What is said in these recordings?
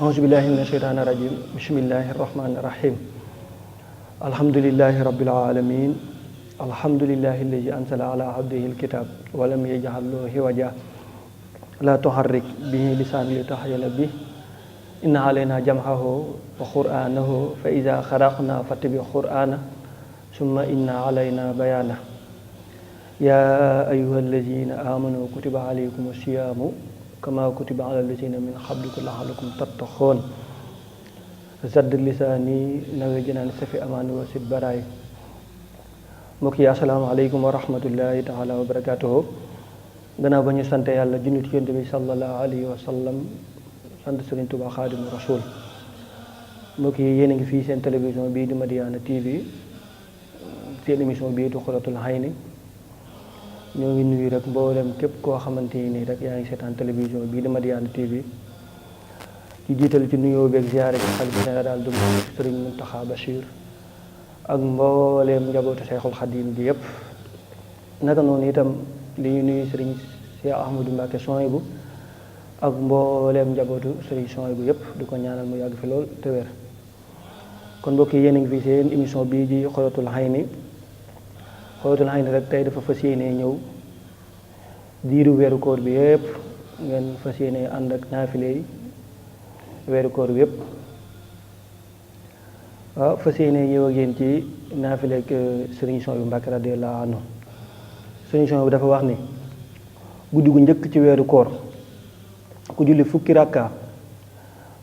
Auzubillahi mina sheytaani rajim. Bismillahi rahmani rahim. Alhamdulillahi rabbil alamin. Alhamdulillahi allazi anzala ala abdihi alkitab wa lam yaj'al lahu iwaja. La tuharrik bihi lisani litahjala bih. Inna alayna jam'ahu wa qur'anahu fa iza qara'na fattabi' qur'ana summa inna alayna bayana. Ya ayyuhallazina amanu kutiba alaykumus siyamu kama kutiba ala lazina min qablikum la'allakum tattaqun. Zadd lisaani nawe jinaan safi amaani wa sid baraay. Mbokk yi asalaamaaleykum wa rahmatullahi taala wa barakatuhu. Gannaaw ba ñu sant yàlla junni ci Yonent bi sallallahu alayhi wa sallam, sant Sëriñ Tuubaa Xaadimu Rasuul. Mbokk yi yéen a ngi fii seen télévision bii di Madiyana TV, seen émission bii di Xuratul Hayni. ñoo ngi nuyu rek mboolem képp koo xamante ni rek yaa ngi seetaan télévision bii di Madiyana TV, ci jiital ci nuyoo beeg ziyaare bi xalifa général du Sëriñ Muntaxa Bachir ak mbooleem njabootu Seexul Xadiim bi yëpp. naka noonu itam li ñu nuyu Sëriñ Cheikh Ahmadou Mbacké Souhaïbou ak mbooleem njabootu Sëriñ Souhaïbou yëpp di ko ñaanal mu yàgg fi lool te wér. kon mbokk yi yéen a ngi fi seen émission bii di Xuratul Hayni. Xuratul Hayni rek tey dafa fas yéene ñëw diiru weeru koor bi yëpp ngeen fas yéene ànd ak naafile yi weeru koor bi yëpp. waaw fas yéene ñëw ak yéen ci naafile ak Sëriñ Souhaïbou Mbacké radiyallahu anhu. Sëriñ Souhaïbou dafa wax ni guddi gu njëkk ci weeru koor ku julli fukki rakka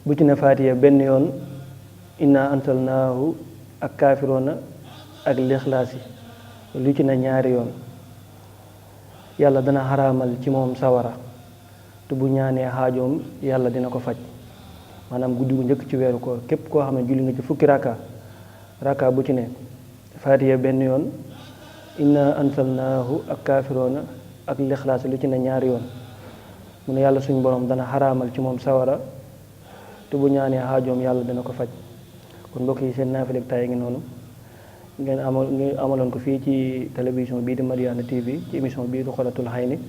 bu ci ne Faatiha benn yoon, inna ansalnaahu ak kaafiroona ak lixlaasi lu ci ne ñaari yoon, yàlla dana xaraamal ci moom sawara te bu ñaanee xaajoom yàlla dina ko faj. maanaam guddi gu njëkk ci weeru koor képp koo xam ne julli nga ci fukki rakka bu ci ne Faatiha benn yoon, inna ansalnaahu ak kaafiroona ak lixlaasi lu ci ne ñaari yoon, mu ne yàlla suñ borom dana xaraamal ci moom sawara te bu ñaanee xaajoom yàlla dina ko faj. kon mbokk yi seen naafile tay ngi noonu ngeen amaloon ko fii ci télévision bii di Madiyana TV ci émission bii di Xuratul Hayni.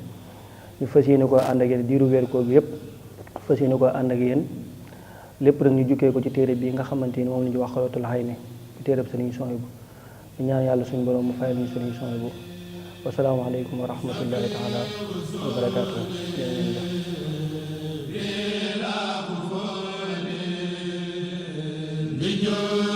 ñu fas yéene koo ànd ak yéen diiru weeru koor bi yëpp, fas yéene koo ànd ak yéen lépp rek ñu jukkee ko ci téere bii nga xamante ni moom la ñu wax Xuratul Hayni, ci téereb Sëriñ Souhaïbou. ñu ñaan yàlla suñu borom mu fayal ñu Sëriñ Souhaïbou. wasalaamaaleykum wa rahmatullahi taala wa barakaatu. jërë ngeen jëf.